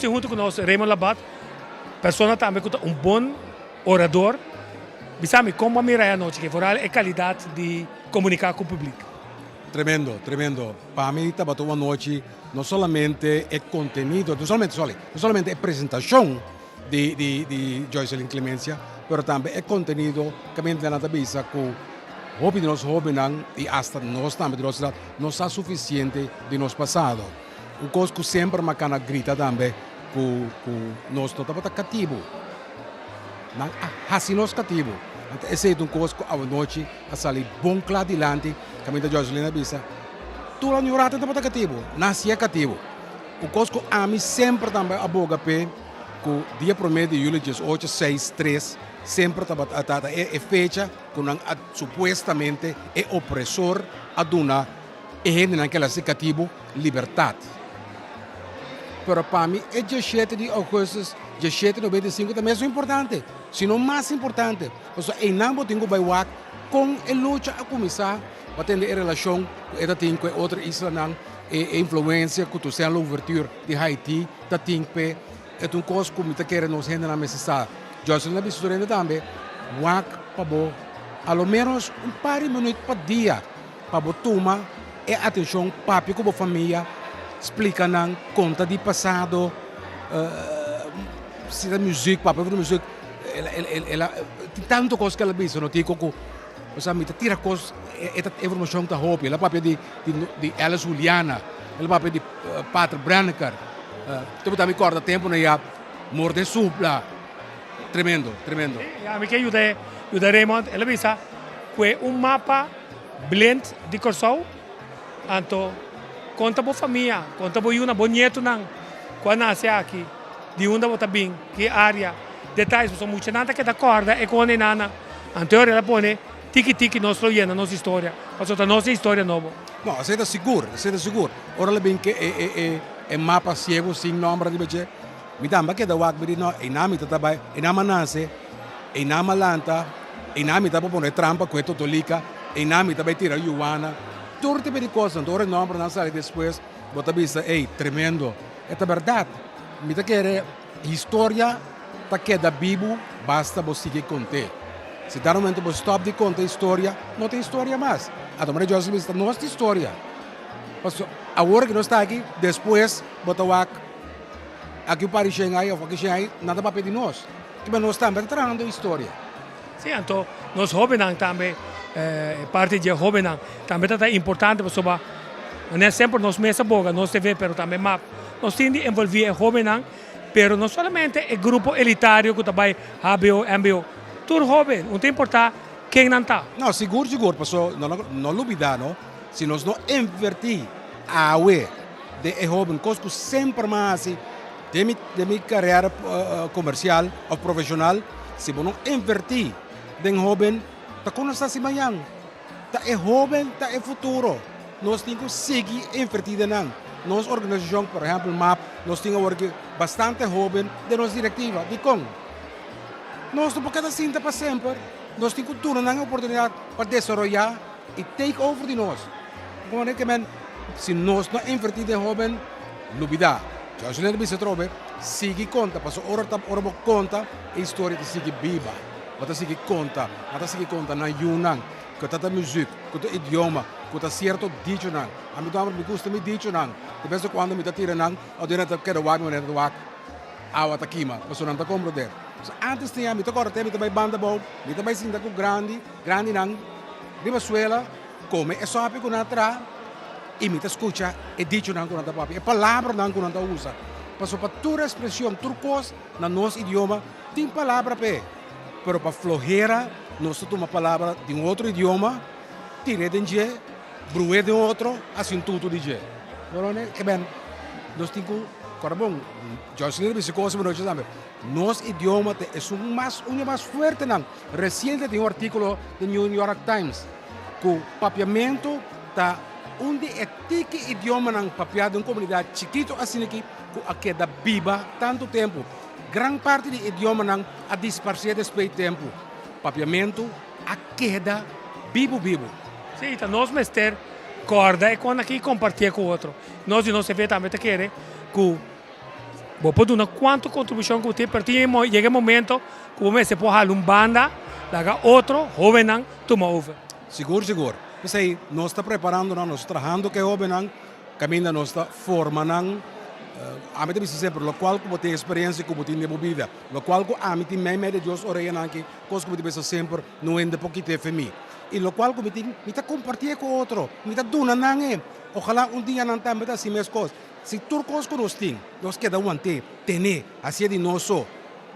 Nos tin huntu ku nos Raymond Labat, persona tambe ku ta un bon orador. Bisa mi, kon bo a mira e anochi aki, foral e kalidat di komuniká ku públik? Tremendo, tremendo. Pa mi tabata un anochi no solamente e kontenido, no solamente, sorry, no solamente e presentashon di di di Joyceline Clemencia, pero tambe e kontenido kaminda nan ta bisa ku hopi di nos hóbennan i asta nos tambe di nos edat no sa sufisiente di nos pasado. Un kos ku semper mi a kana grita tambe ku ku nos no tabata katibu. Nan a hasi nos katibu. Anto esei ta un kos ku awanochi a sali bon kla dilanti kaminda Joyceline a bisa tur aña un rato tabata katibu, nan hasié katibu. Un kos ku ami semper tambe a boga p'e ku dia promé di yuli diesocho seis tres semper tabata ta e fecha ku nan a supuestamente e opresor a duna e hendenan ku el a hasi katibu libertat. Pero pa mi e diesshete di ougùstus diesshete 95 ta mesun importante, si no mas importante, pasobra einan bo tin ku bai wak kon e lucha a kuminsá, bo a tende e relashon ku e ta tin ku e otro islanan, e influensia ku Toussaint Louverture di Haiti ta tin p'e. E ta un kos ku mi ta kere nos hendenan mester sa. Jocelyn a bisa tur hende tambe, wak pa bo a lo ménos un par di minüt pa dia pa bo tuma e atenshon, papia ku bo famia, splika nan, konta di pasado, si ta muzik, papia over di muzik. El a tin tantu kos ku el a bisa no tiko ku osea mi ta tira kos e ta informashon ta hopi. El a papia di di Alice Juliana, el a papia di Pater Brenneker. Tur ta mi kòrda tempunan ya morde supla. Tremendo, tremendo. Ya mi ke yuda yuda Raymond. El a bisa ku e un mapa blind di Kòrsou, anto konta bo famia, konta bo yunan, bo nietunan ku a nase aki, di unda bo ta bin, ki área, detayes, pasobra muchanan ta keda kòrda e kos nana. Anto el a pone tiki tiki nos lo yena nos historia, pasobra ta nos e historia nobo. No, esei ta sigur, esei ta sigur. Ora el a bin ke e e e e mapa siego sin nomber riba dje, mi tambe a keda wak, mi di no, einan mi ta ta bai, einan mi a nase, einan mi a lanta, einan mi ta por pone trampa ku e totolika, einan mi ta bai tira yuwana. Tur tipo di kos. Anto ora e nombernan sali despues, bo ta bisa, ey, tremendo. E ta bèrdat. Mi ta kere historia ta keda bibu basta bo sigui kont'é. Si dado momento bo stòp di konta historia, no tin historia mas. Anto manera Joseph bisa, ta nos di historia. Pasobra awor ku nos ta aki, despues bo ta wak aki un par di shen ai òf aki shen ai, nan ta papia di nos. Kiba nos tambe ta trahando historia. Sí, anto nos hóbennan tambe, e parti di e hóbennan tambe ta ta importante pasobra manera semper nos mes a boga, nos TV pero tambe map, nos tin di envolví e hóbennan, pero no solamente e grupo elitario ku ta bai hbo, mbo, tur hóben, no ta importá ken nan ta. No, sigur sigur, pasobra no no lubidá no, si nos no invertí awe den e hóben, kos ku semper mi a hasi, Den mi den mi karera komersial òf profeshonal, si bo no invertí den hóben, ta kon nos ta hasi mañan? Ta e hóben ta e futuro. Nos tin ku sigui invertí den nan. Nos organisashon, por ehèmpel map, nos tin awor aki bastante hóben den nos direktiva. Dikon? Nos no por keda sinta pa semper. Nos tin ku duna nan e oportunidat pa desaroyá i take over di nos. Si nos no invertí den hóben, lubidá. Jocelyn a bisa atrobe, Sigui konta, pasobra ora ta ora bo konta, e historia ta sigui biba. Bo ta sigui konta, nan ta sigui konta nan yunan, ku ta ta muzik, ku ta idioma, ku ta sierto dichonan. Ami ta mi gusta mi dichonan. De bes en kuando mi ta tira nan, òf nan ta keda wak mi manera ta wak awa ta kima, pasobra nan ta komprondé. So ántes tin mi ta kòrda te mi ta bai banda abou, mi ta bai sinta ku grandi, grandinan riba suela. Kome e sòpi ku nan a traha i mi ta skucha e dichonan ku nan ta papia, e palabranan ku nan ta usa. Pasobra pa tur ekspreshon, tur kos na nos idioma tin palabra p'e. Pero pa flohera nos ta tuma palabra di un otro idioma, tir'é den dje, bru'é den otro, hasi un tutu di dje. E ben, nos tin ku kòrda bon, Joycelyn a bisa kos anochi tambe, nos idioma ta esun mas, un di e mas fuertenan. Resiente tin un artíkulo den New York Times ku papiamentu ta un di e tiki idiomanan papiá den un komunidat chikitu asin'aki ku a keda biba tantu tempu. Gran parti di idiomanan a disparsé despues di tempu. Papiamentu a keda bibu bibu. Sí, ta nos mester kòrda e kon aki i kompartié ku otro. Nos di nos TV tambe ta kere ku. Bo por duna kuantu kontribushon ku bo tin, pero tin yega e momento ku bo mester por hala un banda laga otro hóbennan tuma over. Sigur, sigur. P'esei nos ta preparando nan, nos ta trahando ku e hóbennan, kaminda nos ta forma nan. Ami ta bisa semper, lokual ku bo tin eksperensia ku bo tin den bo bida, lokual ku ami tin meimei di Dios oreanan aki, kos ku mi ta bisa semper, no hende por kit'é fe mi. I lokual ku mi tin, mi ta kompartié ku otro, mi ta duna nan e. Ojalá un dia nan tambe ta hasi meskos. Si tur kos ku nos tin, nos keda want'é, ten'é, hasié di nos so.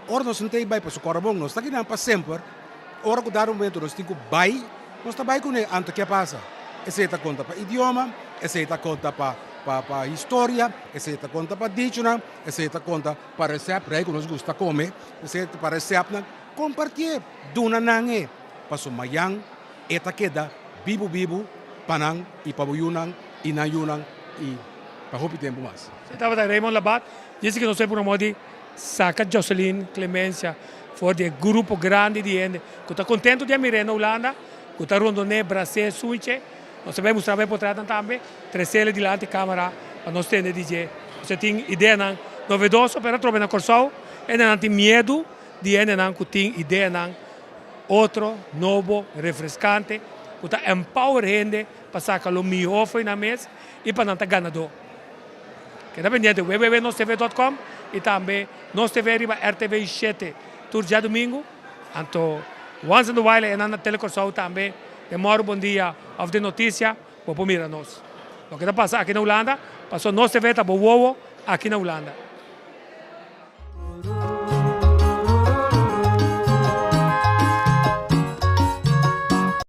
Ora nos no ta bai pa su kòrda bon, nos ta kinan pa semper. Ora ku dado momento nos tin ku bai, nos ta bai kuné. Anto ke pasa? Esei ta konta pa idioma, esei ta konta pa pa pa historia, esei ta konta pa dichonan, esei ta konta pa resèpt rei ku nos gusta kome, esei ta pa resèptnan. Kompartié, duna nan e, pasobra mayan e ta keda bibu bibu pa nan i pa bo yunan i nan yunan i pa hopi tempu mas. Esei tabata Raymond Labat. Djis ki nos por a modi Saka Joselin Clemencia for di e grupo grandi di hende ku ta kontentu di a mir'é na Hulanda, ku ta rondon'é, bras'é, sunch'é. Nos ta bai mustra bo e potretnan tambe, tres'é dilanti kamera pa nos tende di dje. Nos tin ideanan novedoso, pero atrobe na Kòrsou hendenan tin miedu di hendenan ku tin ideanan otro, nobo, refreskante, ku ta empower hende pa saka lo mihó for nan mes i pa nan ta ganadó. Keda pendiente www.nostv.com y tambe Nos TV riba RTV 7 tur djadumingu. Anto once in a while e nan na Tele Kòrsou tambe den Mòru Bon Dia òf den Notisia bo por mira nos. Loke ta pasa aki na Hulanda paso Nos TV ta bo wowo aki na Hulanda.